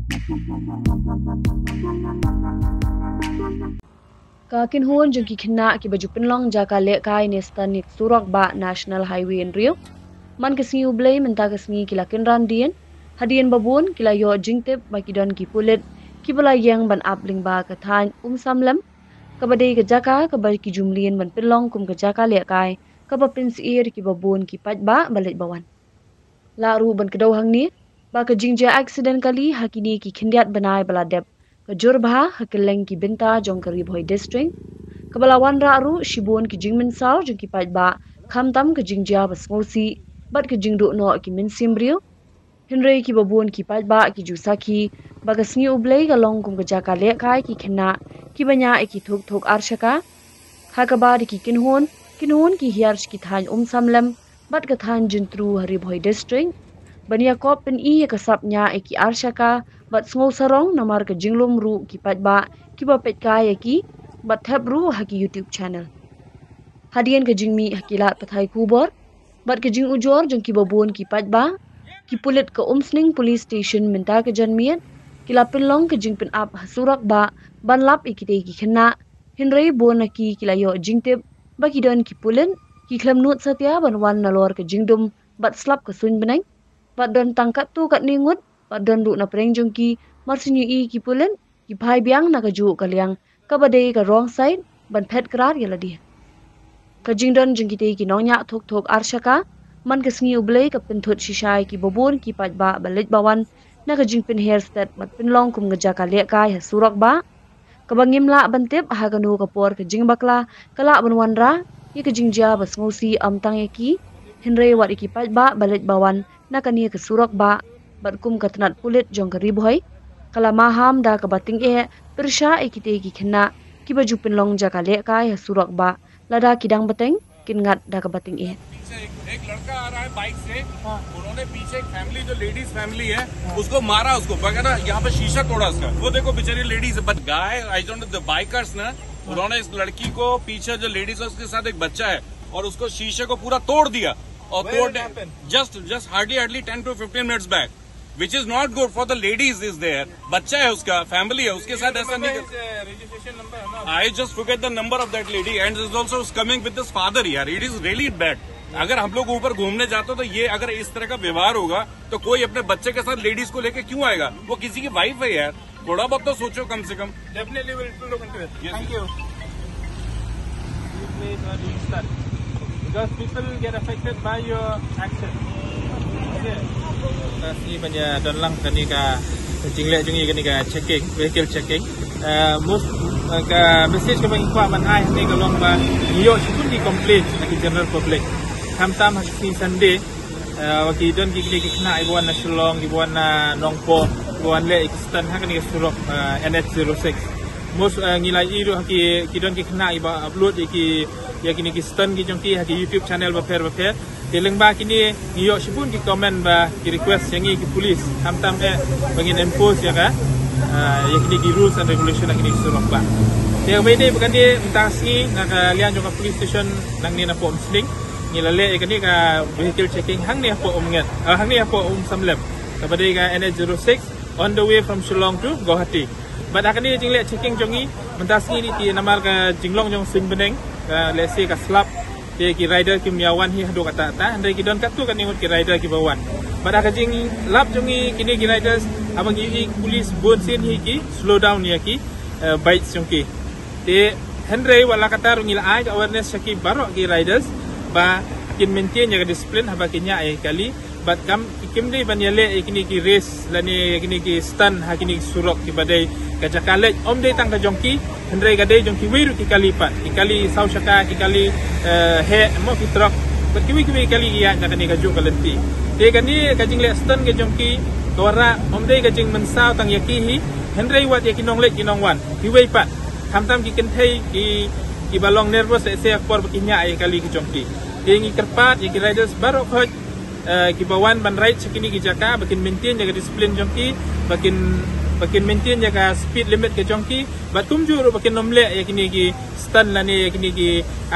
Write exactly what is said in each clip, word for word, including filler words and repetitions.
Ka kynhun jong ki khynnah kiba ju pynlong jaka lehkai ne stand ïa ka surok bah National Highway hynriew, man ka sngi U Blei mynta ka sngi ki la kynran dien, hadien ba bun ki la ïoh jingtip ba ki don ki pulit kiba la ïeng ban ap lyngba ka thaiñ Umsamlem, kaba dei ka jaka kaba ki ju mlien ban pynlong kum ka jaka lehkai kaba pynsyier kiba bun ki paidbah ba leit ba wan. Lah ruh ban kdew hangne ba ka jingjia accident kali ha kine ki khyndiat bnai ba la dep ka jur bha ha kylleng ki bynta jong ka Ri Bhoi District, kaba la wanrah ruh shibun ki jingmynsaw jong ki paidbah, khamtam ka jingjia ba sngewsih bad ka jingduh noh ki mynsiem briew. Hynrei kiba bun ki paidbah ki ju sakhi ba ka sngi U Blei ka long kum ka jaka lehkai ki khynnah kiba ñiah ïa ki thuk thuk ar shaka, ha kaba da ki kynhun kynhun ki hiar sha ki thaiñ Umsamlem bad ka thaiñ Jyntru ha Ri Bhoi District ban ïakop pyni ïa ka sap ñiah ïa ki ar shaka bad sngew sarong namar ka jinglum ruh ki paidbah kiba peitkai ïa ki bad thep ruh ha ki YouTube channel. Hadien ka jingmih ha ki lad pathai khubor bad ka jingujor jong kiba bun ki paidbah, ki pulit ka Umsning Police Station mynta ka janmiet ki la pynlong ka jingpynap ha surok bah ban lap ïa kitei ki khynnah, hynrei bun na ki ki la ïoh jingtip ba ki don ki pulit, ki khlem nud satia ban wan nalor ka jingdum bad slap ka suiñ bneng, bad don tang katto katne ngut bad don ruh na pdeng jong ki, mar shu ïohi ki pulit ki phai biang na kajuh ka liang kaba dei ka wrong side ban phet krat ïa lade. Ka jingdon jong kitei ki nongñiah thuk thuk ar shaka man ka sngi U Blei ka pynthut shisha ïa kiba bun ki paidbah ba leit ba wan na ka jingpynher stet bad pynlong kum ka jaka lehkai ha surok bah, kaba ngim lah ban tip ha kano ka por ka jingbakla ka lah ban wanrah ïa ka jingjia ba sngewsih ym tang ïa ki, hynrei wat ïa ki paidbah ba leit ba wan na kane ka surok bah bad kum ka tnat pulit jong ka Ri Bhoi, ka la maham da kaba tyngeh pyrshah ïa kitei ki khynnah kiba ju pynlong jaka lehkai ha surok bah, lada ki dang bteng kin ngat da kaba tyngeh. पीछे एक, एक लड़का आ रहा है बाइक से। हाँ। उन्होंने पीछे एक फैमिली, जो लेडीज फैमिली है, हाँ। उसको मारा, उसको वगैरह, यहाँ पे शीशा तोड़ा उसका। वो देखो बेचारी लेडीज है, but guy, I don't know, the bikers ना, हाँ। उन्होंने इस लड़की को पीछे, जो लेडीज है, उसके साथ एक बच्चा है, और उसको शीशे को पूरा तोड़ दिया। और When तोड़ it happened? Just, just hardly, hardly ten to fifteen minutes back. Which is not good for the ladies is there. बच्चा है उसका, फैमिली है, उसका, ऐसा नहीं कर। I just forget the number of that lady and is also coming with this father यार, it is really bad. अगर हम लोग ऊपर घूमने जाते तो ये अगर इस तरह का व्यवहार होगा तो कोई अपने बच्चे के साथ लेडीज को लेके क्यों आएगा? वो किसी की वाइफ है यार, थोड़ा बहुत तो सोचो कम से कम। Definitely will look into it. Yes. Thank you. Please, uh, do start. Because people get affected by your action. Okay. Ka sngi ban ïa don lang kane ka jingleh jong ngi, kane ka checking, vehicle checking. Uh, most, uh, ka message kaba ngi kwah ban ai hangne ka long ba ngi ïoh shibun ki complaint na ki general public. Khamtam ha ki Sunday, uh, wa ki don ki kine ki khynnah kiba wan na Shillong, kiba wan na Nongpoh, kiba wan leh ki stand ha kane ka surok, uh, N H zero six. Most, uh, ngi la ïohi ruh ha ki, ki don ki khynnah kiba upload ïa ki, ïa kine ki stand ki jong ki ha ki YouTube channel bapher bapher. Te lyngba kine ngi ïoh shibun ki comment ba ki request ïa ngi ki police khamtam eh ba ngin enforce ïa ka, ah, ïa kine ki rules and regulation ha kine ki surok bah. Te kaba ïadei bad kane, mynta ka sngi na ka liang jong ka police station nangne na Umsning ngi la leh ïa kane ka vehicle checking hangne hapoh Umnget, ah, hangne hapoh Umsamlem, kaba dei ka N H zero six on the way from Shillong to Guwahati. Bad ha kane ka jingleh checking jong ngi mynta ka sngi, te namar ka jinglong jong suiñ bneng, ka lehse ka slap, te ki rider kim ïa wan hi haduh katta katta, hynrei ki don katto katne ngut ki rider kiba wan. Bad ha ka jinglap jong ngi kine ki riders, haba ngi ïohi ki police bun sien hi ki slow down ïa ki, eh, bikes jong ki. Te hynrei wat la katta ruh ngi la ai ka awareness sha ki baroh ki riders ba kin maintain ïa ka discipline haba ki ñiah ïa ki kali. Bad kam, kim dei ban ïaleh ïa kine ki race lane ïa kine ki stunt ha kine ki surok kiba dei ka jaka leit ym dei tang ka jong ki, hynrei ka dei jong kiwei ruh ki kali pat, ki kali saw shaka, ki kali, eh, heh, mo ki truck, bad kiwei kiwei ki kali ki ïaid na kane kajuh ka lynti. Te kane ka jingleh stunt ka jong ki ka wanrah ym dei ka jingmynsaw tang ïa ki hi, hynrei wat ïa ki nongleit ki nongwan kiwei pat. Khamtam ki kynthei ki, kiba long nervous lehse ha ka por ba ki ñiah ïa ki kali ki jong ki. Te ngi kyrpad ïa ki riders baroh khoit, eh, kiba wan ban ride sha kine ki jaka ba kin maintain ïa ka discipline jong ki, ba kin, ba kin maintain ïa ka speed limit ka jong ki, bad kumjuh ruh ba kin ym leh ïa kine ki stunt lane ïa kine ki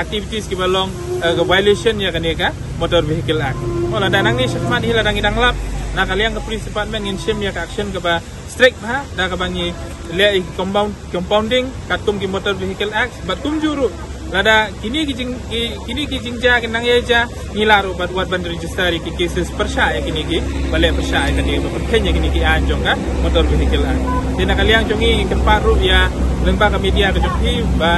activities kiba long, eh, ka violation ïa kane ka Motor Vehicle Act. Mo, lada nangne shakhmat hi lada ngi dang lap na ka liang ka police department ngin shim ïa ka action kaba strict bha da kaba ngi leh ïa ki compound, compounding katkum ki Motor Vehicle Act bad kumjuh ruh lada kine ki jing, ki, kine ki jingjia ki nang ïa jia, ngi lah ruh bad wat ban register ïa ki cases pyrshah ïa kine ki, ba leh pyrshah ïa kine, ba pynkheiñ ïa kine ki aiñ jong ka Motor Vehicle Act. Te na ka liang jong ngi, ngi kyrpad ruh ïa lyngba ka media ka jong phi ba,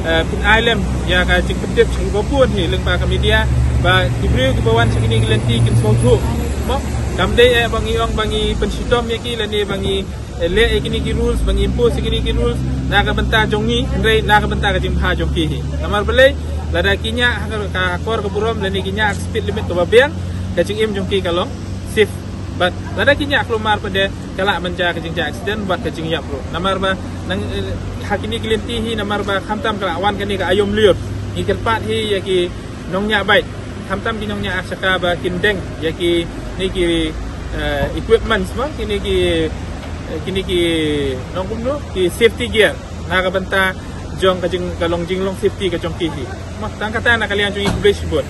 eh, phin ai lem ïa ka jingpyntip sha kiba bun hi lyngba ka media ba ki briew kiba wan sha kine ki lynti kin sngewthuh. Mo, kam dei eh ba ngi ong ba ngi pynshitom ïa ki lane ba ngi, eh, leh ïa kine ki rules, ba ngi impose ïa kine ki rules na ka bynta jong ngi, hynrei na ka bynta ka jingbha jong ki hi. Namar balei? Lada ki ñiah ha ka, ka akor ka burom lane ki ñiah ha ka speed limit kaba biang, ka jingim jong ki ka long safe. Bad lada ki ñiah kulmar pat de, ka lah ban jia ka jingjia accident bad ka jingïap ruh. Namar ba nang, eh, ha kine ki lynti hi, namar ba khamtam ka la wan kane ka aïom lyiur, ngi kyrpad hi ïa ki nongñiah bike, khamtam ki nongñiah ar shaka, ba kin deng ïa kine ki, eh, equipments mo, kine ki, eh, kine ki nong kumno, ki safety gear na ka bynta jong ka jing, ka long jinglong safety ka jong ki hi. Mo, tang kata na ka liang jong ngi, khublei shibun.